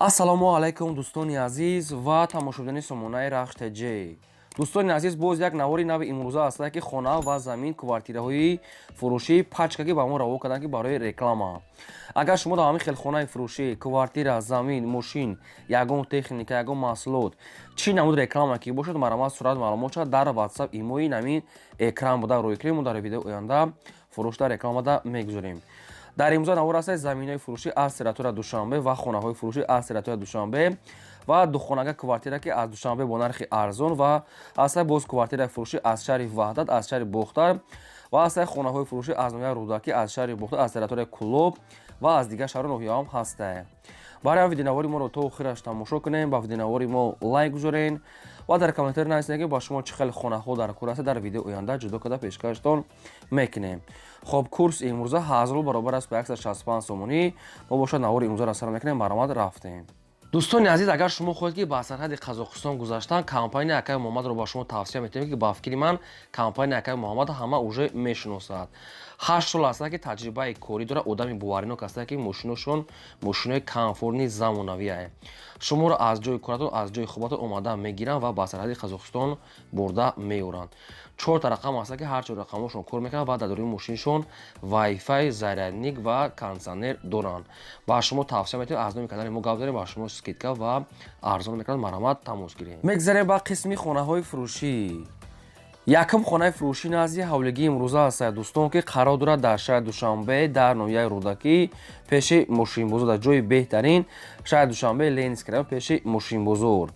Ассалому алайкум, дӯстони азиз ва тамошобинони сомонаи Рахш ТЖ. Дӯстони азиз, боз як навори нави имрӯза аст, ки хона ва замин, квартираҳои фурӯшӣ пачкаги ба мо раво карданд, ки барои реклама. Агар шумо дар ҳамин хел хонаи фурӯшӣ, квартира, замин, мошин, ягон техника, ягон маҳсулот, чӣ намуд реклама ки бошад, марҳамат, сурат, маълумот шавад дар WhatsApp, имои намин экран буда рӯй кунем. Мо дар видеои оянда фурӯш дар рекламада мегузорем. Дар имрӯза навор ҳастад заминҳои фурӯшӣ аз территория Душанбе ва хонаҳои фурӯшӣ аз территория Душанбе ва духонага квартира, ки аз Душанбе бо нархи арзон, ва ҳастад боз квартираи фурӯшӣ аз шаҳри Ваҳдат, аз шаҳри Бохтар, ва ҳастад хонаҳои фурӯшӣ аз ноҳияи Рӯдакӣ, аз шаҳри Бохтар, аз территорияи Кӯлоб ва аз дигар шаҳру ноҳияҳам ҳастад. Барои ҳам видеонавори моро то охираш тамошо кунем, ба видеонавори мо лайк гузорен ва дар комментарий нависед, ки ба шумо чӣ хел хонаҳо дар кор аст. Дар видеои оянда ҷудо карда пешкаштон мекунем. Хоб, курс имрӯза 1000 рубл баробар аст ба 165 сомонӣ. Мо бошад навори имрӯзаро сар мекунем. Марҳамат, рафтем. Дӯстони азиз, агар шумо хоҳед, ки ба сарҳади Қазоқистон гузаштан, компания Акаи Муҳаммадро ба шумо тавсия метиҳем, ки ба фикри ман компания Акаи Муҳаммад ҳама уже мешиносад. 8 сол аст, ки таҷрибаи корӣ дорад, одами боваринок аст, ки мошиношон мошинои комфортный, замонавие. Шуморо аз ҷои коратон, аз ҷои хобатон омада мегиранд ва ба сарҳади Қазоқистон бурда меоранд. Чорта рақам аст, ки ҳар чор рақамошон кор мекунанд ва дар дорои мошиншон вайфай, зарядник ва кондитсионер доранд. Ба шумо тавсия метиҳем, аз номи канали мо гап занем, ба шумо скидка ва арзон мекунанд. Марҳамат, тамос гирем. Мегзарем ба қисми хонаҳои фурӯшӣ. Якум хонаи фурӯшӣ назди ҳавлигии имрӯза аст, дӯстон, ки қарор дорад дар шаҳри Душанбе, дар ноҳияи Рӯдакӣ, пеши мошинбозор, дар ҷои беҳтарин шаҳри Душанбе, Ленинский район, пеши мошинбозор.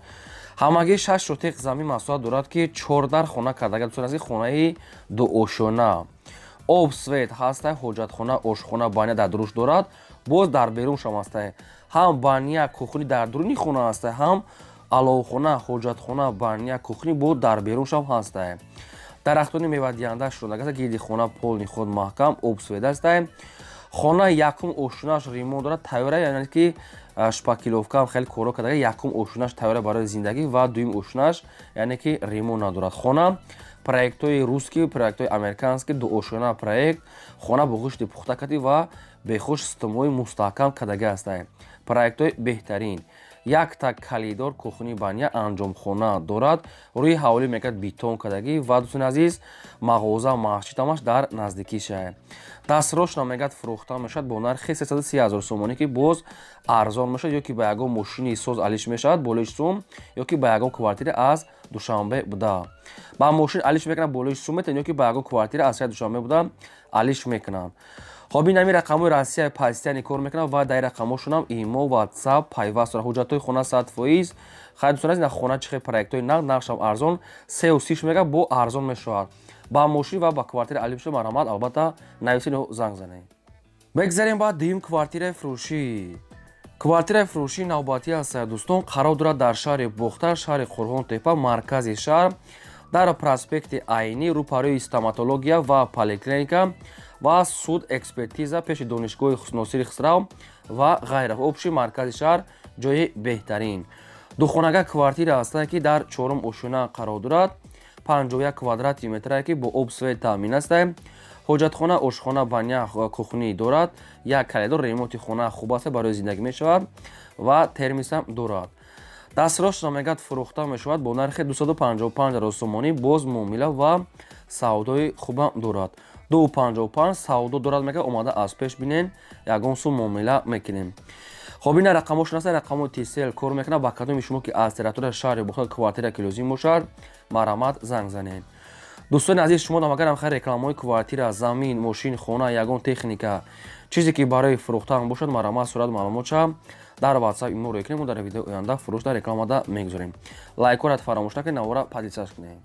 Ҳамагӣ 6 сотих замин масоҳат дорад, ки чордар хона кардага. Дӯстон азиз, хонаи дуошёна, об, свет ҳаста, ҳоҷатхона, ошхона, баня дар дуруш дорад, боз дар беруншам ҳаста. Ҳам баня, кухня дар дуруни хона ҳаста, ҳам аловхона, ҳоҷатхона, баня, кухня боз дар беруншам ҳаста. Дарахтони мевадиҳанда шудагааст, гирди хона полный худ маҳкам, об, свет аста. Хона якум ошёнаш ремонт дорад, тайёра, яъне ки шпаклёвкаам хеле коро кардага. Якум ошёнаш тайёра барои зиндагӣ ва дуюм ошёнаш, яъне ки ремонт надорад. Хона проектҳои русский, проектҳои американский, дуошёна проект. Хона бо гӯшти пухта кардӣ ва бехуш стумои мустаҳкам кардага ҳастанд. Проектҳои беҳтарин. Якта коридор, кухня, баня, анҷомхона дорад. Рӯи ҳавлӣ мекард бетон кардагӣ. Ва, дӯстони азиз, мағоза, масҷид ҳамаш дар наздикиша. Дастрошна мегӯяд, фурӯхта мешавад бо нархи 330 ҳазор сомонӣ, ки боз арзон мешавад, ё ки ба ягон мошини соз алиш мешавад болои сум, ё ки ба ягон квартира аз Душанбе буда ба мошин алиш мекунанд, болои сум метавон, ё ки ба ягон квартира аз шаҳри Душанбе буда алиш мекунанд. Хоб, ин ҳамин рақамҳои Россия постоянно кор мекунад ва дар рақамҳошонам имо, WhatsApp пайваст дорад. Ҳуҷҷатҳои хона 100%. Хайр, дӯстон азиз, хона чӣ хел проектҳои нақд, нархшам арзон, сеу сиш мега, бо арзон мешавад. Ба мошин ва ба квартира алиш мешавад. Марҳамат, албатта, нависед, занг занед. Мегзарем ба дуюм квартираи фурӯшӣ. Квартираи фурӯшии навбатӣ аст, дӯстон, қарор дорад дар шаҳри Бохтар, шаҳри Қурғон Тепа, маркази шаҳр, дар проспекти Айнӣ, рӯпарӯи стоматология ва поликлиника ва суд экспертиза, пеши донишгоҳи Носири Хисрав ва ғайра. Общий маркази шаҳр, ҷои беҳтарин. Духонага квартира ҳастанд, ки дар чорум ошёна қарор дорад, 51 квадрати метрае, ки бо об, свет таъмин аст. Ҳоҷатхона, ошхона, баня, кухня дорад, як коридор. Ремонти хона хуб аст, барои зиндагӣ мешавад ва термисам дорад. Дастрошро мегӯяд, фурӯхта мешавад бо нархи 255 ҳазор сомонӣ, боз муомила ва савдои хубам дорад. 255 савдо дорад, мегӯяд, омада аз пеш бинен, ягон сум муомила мекунем. Хоб, ина рақамҳошон аст, рақамҳои Тисел кор мекунад. Ба кадоми шумо, ки аз территорияи шаҳри Бохтар квартира ки лозим бошад, марҳамат, занг занед. Дӯстони азиз, шумо агарам хайр рекламаҳои квартира, замин, мошин, хона, ягон техника, чизе ки барои фурӯхтан бошад, марҳамат, сурат, маълумотша дар WhatsApp, имо рӯй кунем. Мо дар видеои оянда фурӯш дар рекламада мегузорем. Лайкорат фаромӯш накунед, навора подписаться кунед.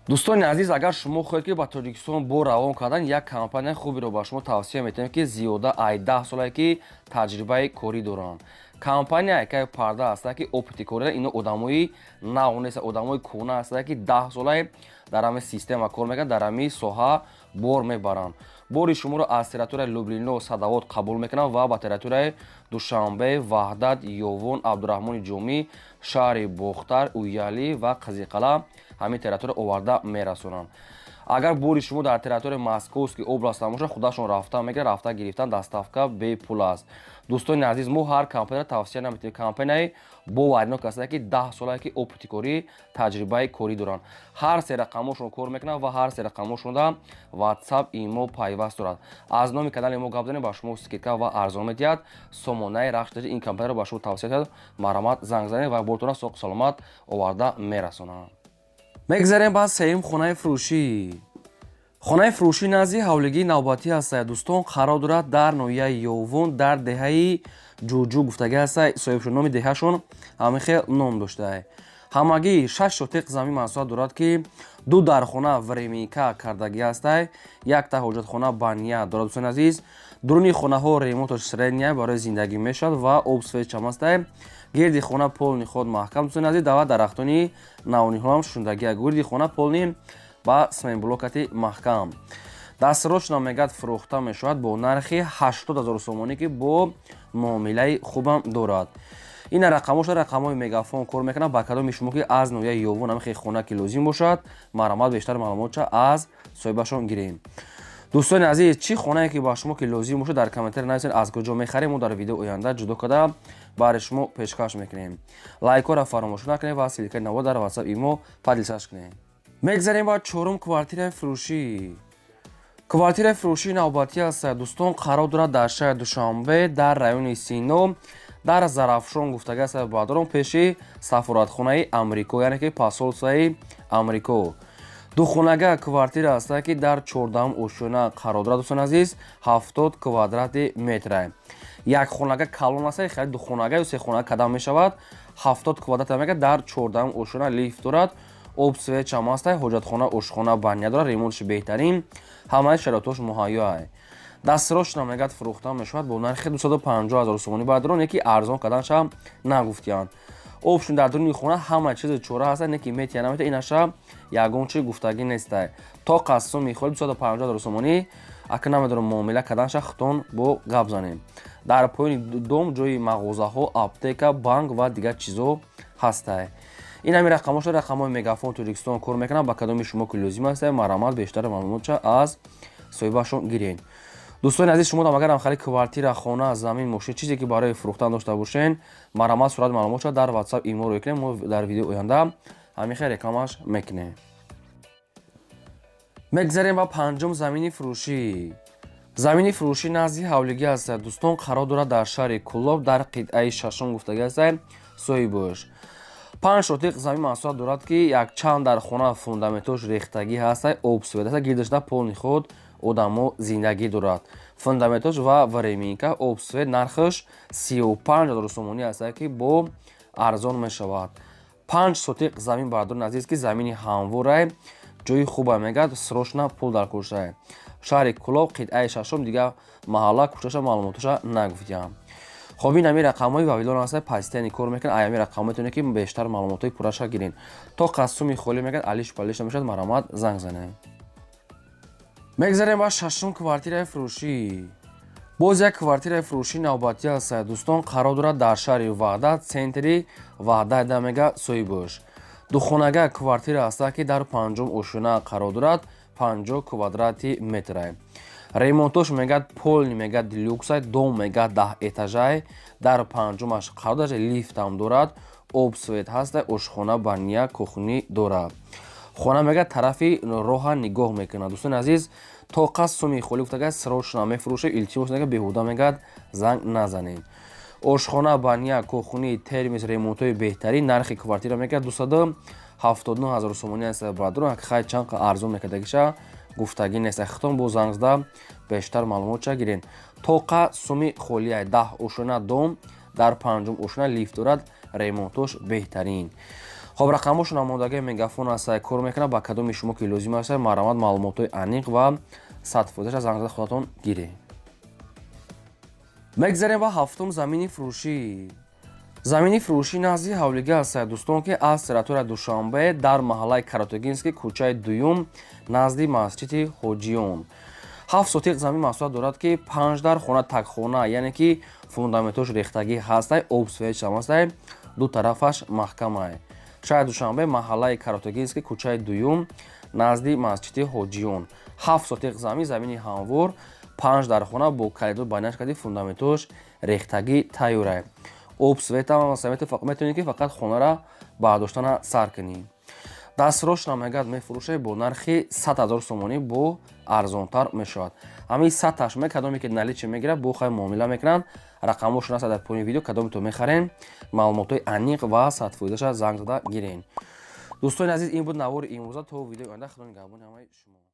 Дӯстони азиз, агар шумо хоҳед, ки ба Тоҷикистон бор равон кардан, як компанияи хуберо ба шумо тавсия метиҳем, ки зиёда ай 10 солае ки таҷрибаи корӣ доранд. Компания Якаи Парда ҳастанд, ки опыти корӣ. Ино одамои нав нест, одамои кӯҳна ҳастанд, ки 10 солае дар ҳамин система кор мекунанд, дар ҳамин соҳа бор мебаранд. Бори шуморо аз территорияи Люблино, Садовод қабул мекунанд ва ба территорияи Душанбе, Ваҳдат, Ёвон, Абдураҳмони Ҷомӣ, шаҳри Бохтар, Уялӣ ва Қазиқала, ҳамин территория оварда мерасонанд. Агар бори шумо дар территорияи Московский область бошад, худашон рафта мегирад, рафта гирифтан, доставка бепул аст. Дӯстони азиз, мо ҳар компанияро тавсия наметиҳем. Компанияи боваринок ҳастанд, ки 10 солае ки опыти корӣ, таҷрибаи корӣ доранд. Ҳар се рақамошон кор мекунанд ва ҳар се рақамошонда WhatsApp, имо пайваст дорад. Аз номи канали мо гап занем, ба шумо скидка ва арзон медиҳад. Сомонаи Рахш ин компанияро ба шумо тавсия диҳад. Марҳамат, занг занед ва бортона соқ саломат оварда мерасонанд. Мегзарем ба сеюм хонаи фурӯшӣ. Хонаи фурӯшӣ назди ҳавлигии навбатӣ ҳастад, дӯстон, қарор дорад дар ноҳияи Ёвун, дар деҳаи Ҷуҷӯ гуфтагӣ ҳаста. Соҳибшон номи деҳашон ҳамин хел ном доштаа. Ҳамагӣ 6 сотиқ замин масоҳат дорад, ки ду дархона временка кардагӣ ҳастай, якта ҳоҷатхона, баня дорад. Дӯстони азиз, дуруни хонаҳо ремонтош средний, барои зиндагӣ мешавад ва об, свет чам ҳастай. Гирди хона полный худ маҳкам. Дӯстони азиз, дава дарахтони навниҳоам шундагия. Гирди хона полный ба сменблокати маҳкам. Дастрошна мегӯяд, фурӯхта мешавад бо нархи 80 ҳазор сомонӣ, ки бо муомилаи хубам дорад. Ина рақамоша, рақамҳои Мегафон кор мекунад. Ба кадоми шумо ки аз ноҳияи Ёвун ҳамихе хона ки лозим бошад, марҳамат, бештар маълумотша аз соҳибашон гирем. Дӯстони азиз, чӣ хонае ки ба шумо ки лозим бошад, дар комментарий нависед, аз куҷо мехарем, мо дар видео оянда ҷудо карда барои шумо пешкаш мекунем. Лайкҳоро фаромӯш накунед ва ссылкаи наво дар WhatsApp, имо поделиться кунед. Мегзарем ба чорум квартираи фурӯшӣ. Квартираи фурӯшии навбатӣ аст, дӯстон, қарор дорад дар шаҳри Душанбе, дар райони Сино, дар Зарафшон гуфтага аст, баъдорон, пеши сафоратхонаи Амрико, яъне ки посольствои Амрико. Духонага квартира аст, ки дар 14-ум ошёна қарор дорад. Дӯстони азиз, 70 квадрати метра. Як хонага калон аст, хеле духонага ё сехонага кадам мешавад. 70 квадрат мега, дар 14-ум ошёна, лифт дорад, об, свет чам аст, ҳоҷатхона, ошхона, баня дорад, ремонтш беҳтарин, ҳамаи шароитош муҳайё. Дастрошна мегӯяд, фурӯхта мешавад бо нархи 250 ҳазор сомонӣ. Баъдорон, яки арзон карданша нагуфтиянд. Обшун дар дуруни хона ҳама чизи чора ҳаста, не ки метия, намета, инаша ягон чи гуфтагӣ нестай. То қассуми холи 250 ҳазор сомонӣ. Ака, намедонам, муомила карданша хутон бо гап занем. Дар поёни дом ҷои мағозаҳо, аптека, банк ва дигар чизо ҳастай. Ин ҳами рақамоша, рақамҳои Мегафон Тоҷикистон кор мекунанд. Ба кадоми шумо ки лозим аст, марҳамат, бештари маълумотша аз соҳибашон гиред. Дӯстони азиз, шумо агарам хали квартира, хона, замин, мошин, чизе ки барои фурӯхтан дошта бошен, марҳамат, сурати маълумотша дар WhatsApp, имо рӯй кунем, мо дар видеои оянда ҳамин хел рекламаш мекунем. Мегзарем ба панҷум замини фурӯшӣ. Замини фурӯшӣ назди ҳавлигӣ аст, дӯстон, қарор дорад дар шаҳри Кӯлоб, дар қитъаи шашум гуфтагӣ аст. Соҳибош 5 сотиқ замин масоҳат дорад, ки якчанд дар хона фундаментош рехтагӣ ҳаст, об, свет аст, гирдашда полный худ одамо зиндагӣ дорад. Фундаментош ва временка, об, свет. Нархаш 35 ҳазор сомонӣ аст, ки бо арзон мешавад. 5 сотиқ замин, бардорни азиз, ки замини ҳамворай, ҷои хуба мегӯяд, срочно пул дар куршай. Шаҳри Кӯлоб, қитъаи шашум, дигар маҳалла, кӯчаша маълумоташа нагуфтиям. Хоб, ин ҳами рақамҳои Вавилон аст, постоянно кор мекунад. Аями рақам метавонед ки бештар маълумотҳои пурраша гиред. То қассуми холӣ мегӯяд, алиш палиш намешавад, марҳамат, занг занед. Мегзарем ба шашум квартираи фурӯшӣ. Боз як квартираи фурӯшӣ навбатӣ аст, дӯстон, қарор дорад дар шаҳри Ваҳдат, центри Ваҳдат мега. Соҳибош духонага квартира аст, ки дар панҷум ошёна қарор дорад, 50 квадрати метра. Ремонтош мегӯяд полный, мегӯяд люксай дом, мегӯяд 10 этажай, дар панҷумаш қарор дорад, лифтам дорад, об, свет ҳаста, ошхона, баня, кухня дорад. Хона мегӯяд тарафи роҳа нигоҳ мекунад. Дӯстони азиз, то қасд суми холӣ гуфтага, срочно мефурӯша. Илтимос, мегӯяд, беҳуда мегӯяд занг назанед. Ошхона, баня, кухня, термис, ремонтҳои беҳтарин. Нархи квартира мегӯяд 279 ҳазор сомонӣ аст. Баъдро хай чанд арзон мекардагиша гуфтагӣ нест. Хитон бо занг зада бештар маълумотша гирен. Тоқа суми холия, 10 ошона дом, дар панҷум ошона, лифт дорад, ремонтош беҳтарин. Хоб, рақамҳошон омодагии Мегафон аст, кор мекунад. Ба кадоми шумо ки лозим аст, марҳамат, маълумотҳои аниқ ва 100%-аша занг зада худатон гиред. Мегзарем ба ҳафтум замини фурӯшӣ. Замини фурӯшӣ назди ҳавлига аст, дӯстон, ки аз территорияи Душанбе, дар маҳаллаи Каротегинский, кӯчаи дуюм, назди масҷиди Ҳоҷиён. 7 сотиқ замин масоҳат дорад, ки панҷ дар хона, такхона, яъне ки фундаментош рехтагӣ ҳастай, об, свет шам ҳастай, ду тарафаш маҳкамай. Шаҳри Душанбе, маҳаллаи Каротегинский, кӯчаи дуюм, Назди масҷиди Ҳоҷиён, 7 сотиқ замин, замини ҳамвор, панҷ дархона бо коридор байнаш кади, фундаментош рехтагӣ тайёрай. Об, света, метавонед, ки фақат хонара бардоштана сар кунӣ. Дастрошна мегӯяд, мефурӯшад бо нархи 100 000 сомонӣ, бо арзонтар мешавад. Ҳамин садташ ме кадоме ки наличие мегирад, бо хай муомила мекунанд. Рақамҳошон аст дар поёни видео. Кадоме то мехарен, маълумотҳои аниқ ва 100%-аша занг зада гирен. Дӯстони азиз, ин буд навори имрӯза. То видеои оянда, худо нигаҳбони ҳамаи шумо.